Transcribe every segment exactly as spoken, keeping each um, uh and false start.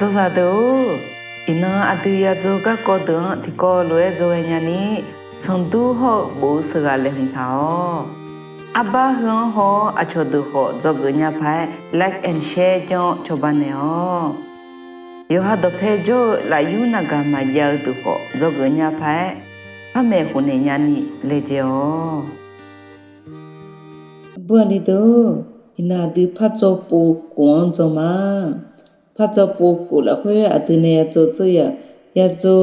Dzawzaq deuq-or, iqnan aqdui yadzaw garkawv deuq-anr tiqkawv lof-aer dzawghae nyani, sanqdur hawr-eu bof-eu sheuqghaq laeqhmq taq-awq. Arbar heu-anr haw-awr aqcawq deuq khawf dzawgeuf nya paq-aer like and share janr-awr cawba naeq-awq. Yawqha dawqpae jawr-eu lafyur navgaq maqjav-eu deuq khawf dzawgeuf nya paq-aer, par maeqhu naeq nyani laejae-awq. Aqbur aqli deuq-or, iqnan aqdui pardzaw pov kof-anr dzaw ma. Pardzaw pov kof lafkhoer aqdui nae yadzaw dzeur ya, yadzaw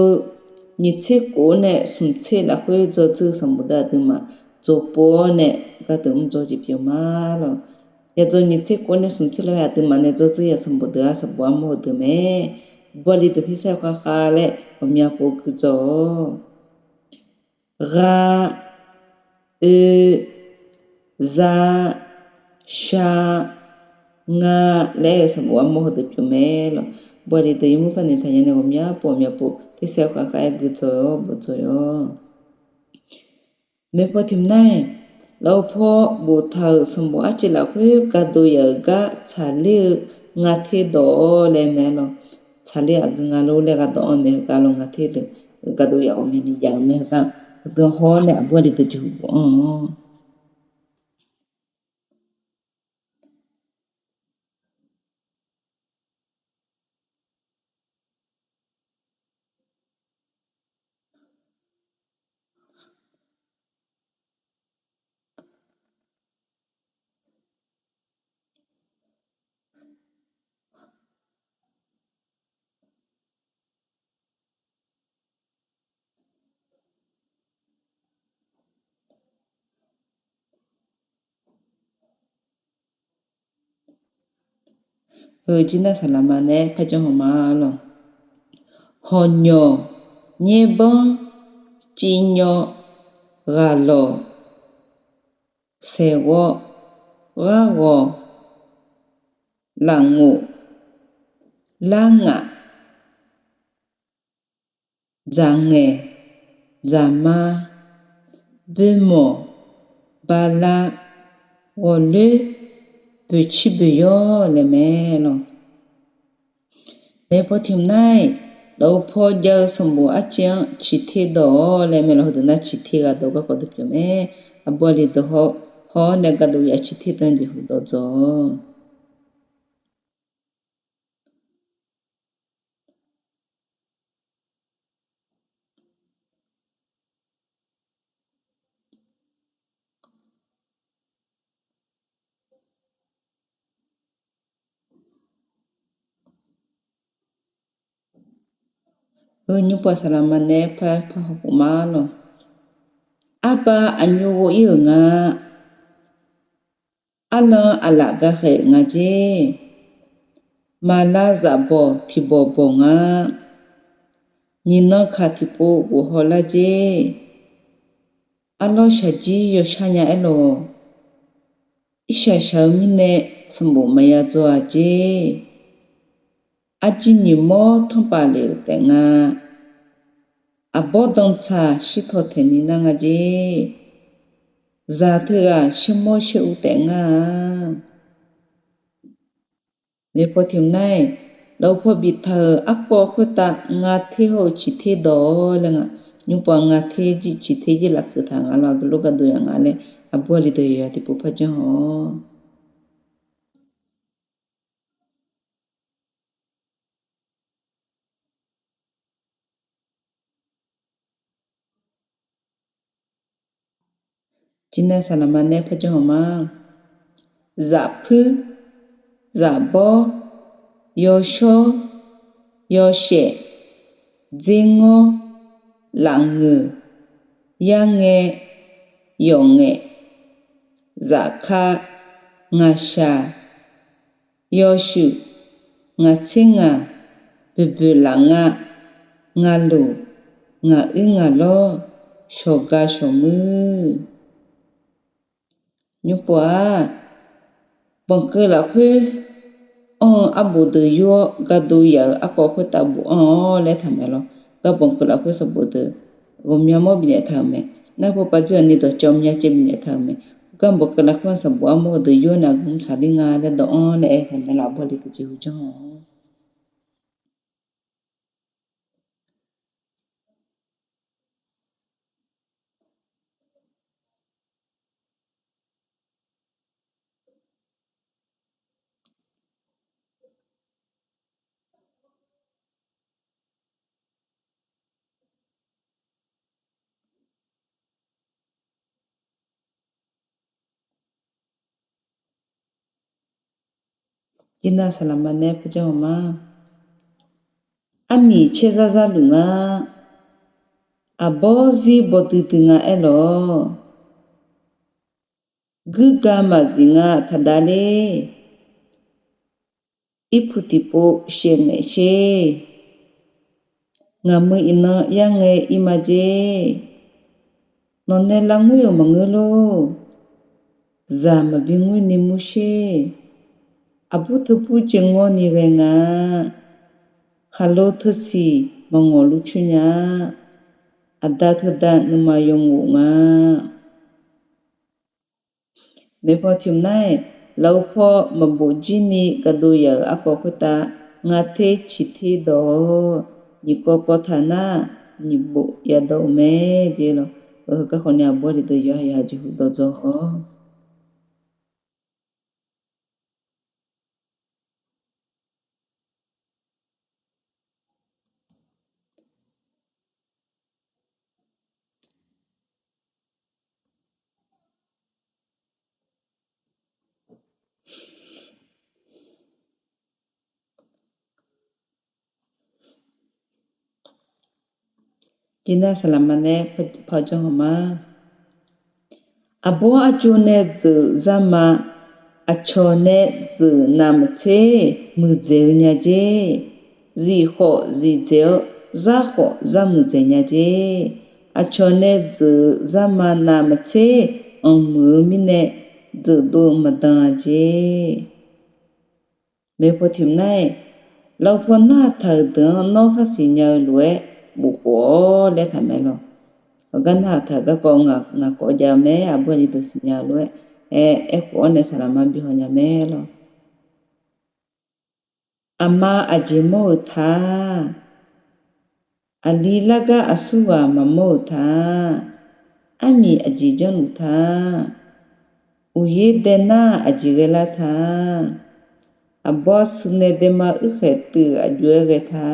nyiq tser kof-awr nae smq tser lafkhoer dzaw dzeur-eu sanqbof deuq aqduimaf dzaw pov-awr nae gardeuq mr dzaw jeq pyeuf ma lawq. Yadzaw nyiq tser kof-awr nae smq tser lafkhoer aqduimaf nae dzaw dzeur ya sanqbof deuq-aq sanqbof armawr heudeuq mae. Aqbur aqli deuq tersar khavkhav laer ghawqmya pov guidzaw-awq. Ghaq, oe, za, sha, nga laer-eu sanqbof armawr heudeuq pyeuf mae lawq. Aqbur aqli deuq yawmuiq par naeq taqnya nae ghawqmya pov ghawqmya pov tersar khavkhav-aer guidzaw-awr bofdzaw-awq. Maeqpaw tiq mq nar-aq, lafov paw boftaq-euq sanqbof arciv lafkhoer gardov yaf-euq gar tsaqler-eu nga ter dawq-awr laer mae lawq. Tsaqler aqgeu nga lor laer gardawq-anr mae heugar lawq nga ter deuq gardov yaf ghawqmyani yaf-euq mae heugar. Heudeuq haw-awr nae aqbur aqli deuq jeqhu bof-anr-awq. Heu jir nar saqlaqma nae parjanr hawq ma lawq. Hawqnyawq, nyaerbanr, civnyawr, ghaqlawq, saeqghawv, gharghawq, lafngof, larngaf, dzaqngaeq, dzaqmar, boermawq, bala, ghawqloer, boeqcir boeqyawr laer mae lawq. Maeqpaw tiq mq nar-aq, lafov paw jav-eu sanqbof arciv-anr ciqter dawq-awr laer mae lawq. Heudeuq nar ciqter ghaq dawq garkawv deuq pyeuf mae. Aqbur aqli deuq haw-awr nae gardov yaf ciqter deuq-anr jeqhu dawq dzaw-awq. Heu nymr pov-aq saqlaqma nae par par haw khof ma lawq. Arbar aqnymr ghov ir-euq nga. Arlan aqlaf gakhaeq nga jer. Maqlar zaf bawq tiq bawq bawq nga. Nyiq nan kaq tiqpov ghofhaw lar jer. Arlawr shaqjir yawshar nya-aer lawq. Irshaq shaq-eu mirnae sanqbof maqya dzaw-aq jer. Arjir nyiq mawr tanrpaf lef-euq taef nga. Aqbawr dantsaq shirtaw taeqni nar nga jer. Zaq teughaq shaermawr shaeruv taef ngar-a. Maeqpaw tiq mq nar-aq, lafov paw biftaq-euq arkawv khoertav nga ter hawr-eu ciqter dawq-awr laer nga. Nymr pov-aq nga ter jir ciqter jir lafkeuv taq nga lawq. Aqgeu lof gardov yaf nga laer aqbur aqli deuq yawqha tiqpov par janr haw-awq. Jir nar saqlaqma nae par janr haw ma. Zafpuir, zafbawr, yawshawr, yawshaef, dzerngawr, lafngeuq, yarngae, yawqngaef, zafka, ngaqshaq, yawshuif, ngaqtser ngaq, boeqboeq lafngav, ngaqluq, ngaq uir ngaq lawr, shawqga shawqmuir. Nymr pov-aq, banqkeuv lafkhoer anr-eu arbof deuq yur-awr gardov yaf-euq arkawv khoertav bofanr-awr laer taqmaeq lawq. Gar banqkeuv lafkhoer sanqbof deuq ghawqmya mawr bifnaeq taq-euq mae. Nar pov pav dzoer-aq ni dawqcawv myav caev bifnaeq taq-euq mae. Gar banqkeuv lafkhoer sanqbof armawr-eu deuq yur-awr nae aqgeu mr tsaqler nga laer dawq-anr nae aer taqmaeq lawq. Aqbur aqli deuq jeqhu janr-awq. Jirnav saqlaqma nae pajanr hawq ma. Armiq caerzar zar luf nga. Aqbawr zir bawduidui nga aerlawq. Guirga maqzif nga taqdav ler. Irpuq tiqpov shaevngaeq sher. Ngaqmuiq iqnan yarngae ir ma jer. Nawqnae lavngoer-euq maqngeur lor. Zaq maqbi ngoer ni mur sher. Aqbur teubur jaev ngawr ni ghae nga. Khaqlo teusiq maqngawq luf coer nya. Aqda teudav nuima yawnghof nga. Maeqpaw tiq nar-aq, lafov paw maqbof jir ni gaqdov yaf-euq arkawv khoertav, nga ter ciq ter dawq-awr, nyiq kawv kawv taq nar, nyiq bof yadawq-euq mae jeq lawq. Heugar khawf ni aqbur aqli deuq yawqha yawqha jeqhu dawqdzawq-awr. Jirnav saqlaqma nae pajanr hawq ma. Aqbawr arjov nae dzeuq zar ma. Aqcawq nae dzeuq navmaqtser muiqdzaeq-eu nya jer. Zif khawf zif dzaeq-awr, zar khawf zar muiqdzaeq nya jer. Aqcawq nae dzeuq zar ma navmaqtser anqmuiq-eu mirnae, dzeuq dov-eu maqdan-a jer. Maeqpaw tiq nar-aq, lafov paw narhaq taq-euq deuq-anr nawr khar siqnya-eu lof-aer bofkhof-awr laer taq mae lawq. Heugar narhaq taq-euq garkawv ngaq kawv jav-eu mae, aqbur aqli deuq siqnya-eu lof-aer, aer, aerkhof-awr nae saqlaqma bi haw nya mae lawq. Aqma aqjeq mawr-euq ta. Aqli largar aqsurghaq maqmawr-euq ta. Armiq aqjeq janrluf ta. Uqyaer dae nar aqjeq ghae lar ta. Aqbawr aqsur nae daema uirkhaeq tuiv aqjox-aer ghae ta.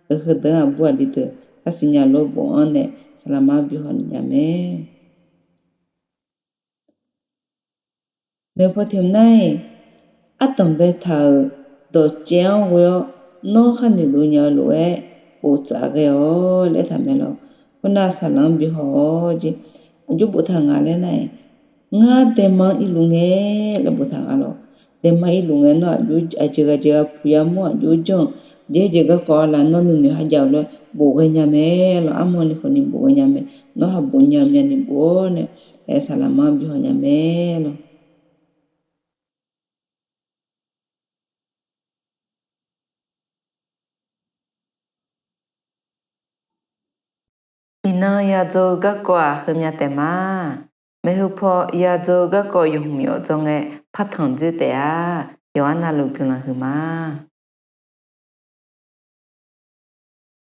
Heudeuq-anr aqbur aqli deuq khar siqnya lof bof-anr nae saqlaqma bi haw nya mae. Maeqpaw tiq nar-aq, ardanq baetaq-euq dawqcaev-anr ghoe-awr, nawr khar noeqdov nya-eu lof-aer bof tsaf ghae-awq laer taq mae lawq. Khoernar saqlaq-anr bi haw-awr jeq, aqjox boftaq nga laer nar-aq, ngar daema-anr irluf ngae laer boftaq nga lawq. Daema irluf ngae nawr aqjeq ghaq jeq ghaq puq yamawr aqjox janr-eu jeq, jeq garkawv laf nawr nuinoeq ha jav-euq lof-aer bof ghae nya mae lawq. Armawr ni khawf ni bof ghae nya mae. Nawr ha bof nya-eu myavnuiv bof-awr nae, aer saqlaqma-anr bi haw nya mae lawq. Iqnan yadzaw-eu garkawv-aq heumya taef ma. Maeqhu paw yadzaw-eu garkawv yawq hmq yawf dzawr ngae partanq dzoer taef-a. Yawqha navluf guiqlanq huiq ma.